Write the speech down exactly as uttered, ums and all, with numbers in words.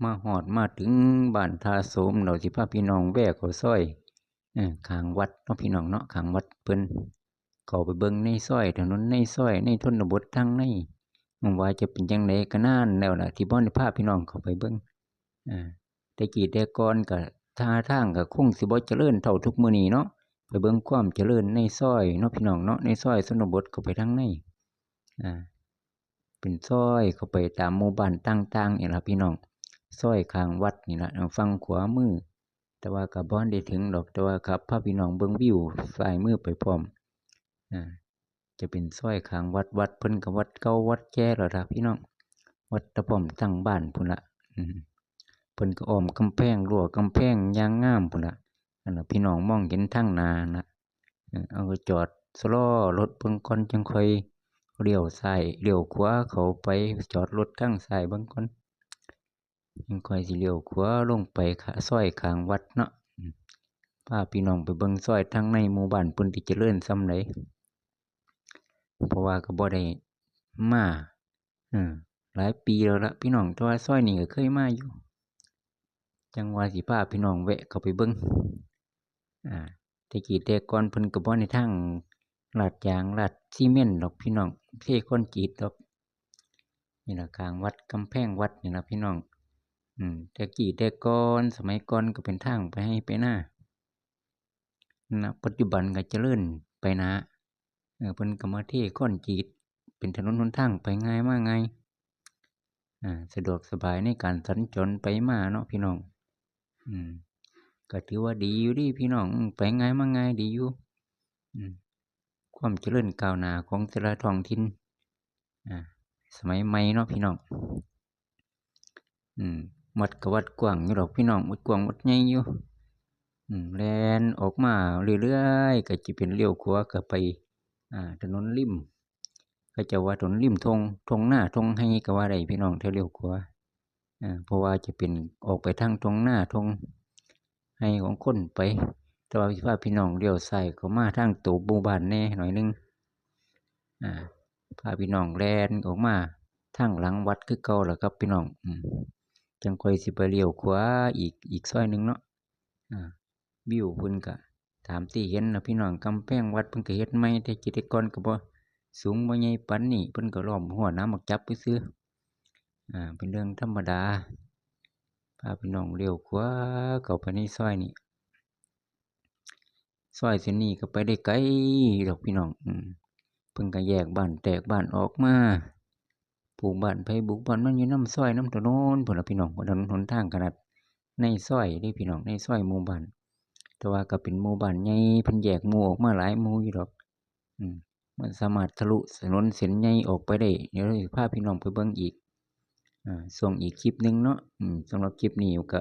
มาฮอดมาถึงบ้านท่าโสม เดี๋ยวสิพาพี่น้องแวะเข้าซอย เออ ข้างวัดเนาะพี่น้องเนาะ ข้างวัดเพิ่น เข้าไปเบิ่งในซอย ถนนในซอย ในชนบททางใน ว่าจะเป็นจั่งใดก็นานแล้วล่ะ ที่บ่ได้พาพี่น้องเข้าไปเบิ่ง อ่า แต่กี้แต่ก่อนก็ท่าทางก็คงสิบ่เจริญเท่าทุกมื้อนี้เนาะ ไปเบิ่งความเจริญในซอยเนาะพี่น้องเนาะ ในซอยชนบทเข้าไปทางใน อ่า เป็นซอยเข้าไปตามหมู่บ้านต่างๆนี่ล่ะพี่น้อง ซอยข้างวัดนี่ล่ะ ฝั่งขวามือ แต่ว่าก็บ่ทันได้ถึงดอก แต่ว่าครับ พาพี่น้องเบิ่งวิวซ้ายมือไปพร้อม อ่า จะเป็นซอยข้างวัด วัดเพิ่นก็วัดเก่าวัดแก่แล้วล่ะพี่น้อง วัดตะป้อมตั้งบ้านพุ้นละ อืม เพิ่นก็อ้อมกำแพง รั้วกำแพงอย่างงามพุ้นละ อันน่ะพี่น้องมองเห็นทางหน้านะ เออ เอาก็จอดชะลอรถเบิ่งก่อน จั่งค่อยเลี้ยวซ้ายเลี้ยวขวาเข้าไป จอดรถทางซ้ายเบิ่งก่อน จั่งค่อยสิเลี้ยวขวาลงไปค่ะ ซอยข้างวัดเนาะ อืม พาพี่น้องไปเบิ่งซอยทางในหมู่บ้านเพิ่นที่เจริญส่ำใด เพราะว่าก็บ่ได้มา เออ หลายปีแล้วล่ะพี่น้อง แต่ว่าซอยนี้ก็เคยมาอยู่ จั่งว่าสิพาพี่น้องแวะเข้าไปเบิ่ง อ่า แต่กี้แต่ก่อนเพิ่นก็บ่ได้ทางลาดยางลาดซีเมนต์ดอกพี่น้อง เทคอนกรีตดอก นี่ล่ะข้างวัด กำแพงวัดนี่ล่ะพี่น้อง อืม แต่กี้แต่ก่อน สมัยก่อนก็เป็นทางไปไฮ่ไปนา นะ ปัจจุบันก็เจริญไปหน้า เออ เพิ่นก็มาเทคอนกรีต เป็นถนนหนทางไปง่ายมาง่าย อ่า สะดวกสบายในการสัญจรไปมาเนาะพี่น้อง อืม ก็ถือว่าดีอยู่เด้พี่น้อง อืม ไปง่ายมาง่ายดีอยู่ อืม ความเจริญก้าวหน้าของแต่ละท้องถิ่น อ่า สมัยใหม่เนาะพี่น้อง อืม วัดก็วัดกว้างอยู่ดอกพี่น้อง วัดกว้างวัดใหญ่อยู่ อืม แล่นออกมาเรื่อยๆ ก็จะเป็นเลี้ยวขวาก็ไป อ่า ถนนริม เขาเจ้าว่าถนนริมท่ง ท่งนาท่งไฮ่ก็ว่าได้พี่น้อง ถ้าเลี้ยวขวา อ่า เพราะว่าจะเป็นออกไปทางท่งนาท่งไฮ่ของคนไป แต่ว่าสิพาพี่น้องเลี้ยวซ้ายเข้ามาทางตัวหมู่บ้านแหน่หน่อยนึง อ่า พาพี่น้องแล่นออกมาทางหลังวัดคือเก่าล่ะครับพี่น้อง อืม จั่งค่อยสิไปเลี้ยวขวาอีก อีกซอยหนึ่งเนาะ อ่า วิวเพิ่นก็ตามที่เห็นนะพี่น้อง กำแพงวัดเพิ่นก็เฮ็ดใหม่ แต่กี้แต่ก่อนก็บ่สูงบ่ใหญ่ปานนี้ เพิ่นก็ล้อมรั้วหนามบักจับซื่อๆ อ่า เป็นเรื่องธรรมดา พาพี่น้องเลี้ยวขวาเข้าไปในซอยนี้ ซอยเส้นนี้ก็ไปได้ไกลดอกพี่น้อง อืม เพิ่นก็แยกบ้านแตกบ้านออกมา ปลูกบ้านไผปลูกบ้านมันอยู่นำซอยนำถนนพุ้นล่ะพี่น้อง ถนนหนทางขนาดในซอยเด้พี่น้อง ในซอยหมู่บ้าน แต่ว่าก็เป็นหมู่บ้านใหญ่ เพิ่นแยกหมู่ออกมาหลายหมู่อยู่ดอก อืม มันสามารถทะลุถนนเส้นใหญ่ออกไปได้ เดี๋ยวสิพาพี่น้องไปเบิ่งอีก อ่า ช่วงอีกคลิปหนึ่งเนาะ อืม สำหรับคลิปนี้ก็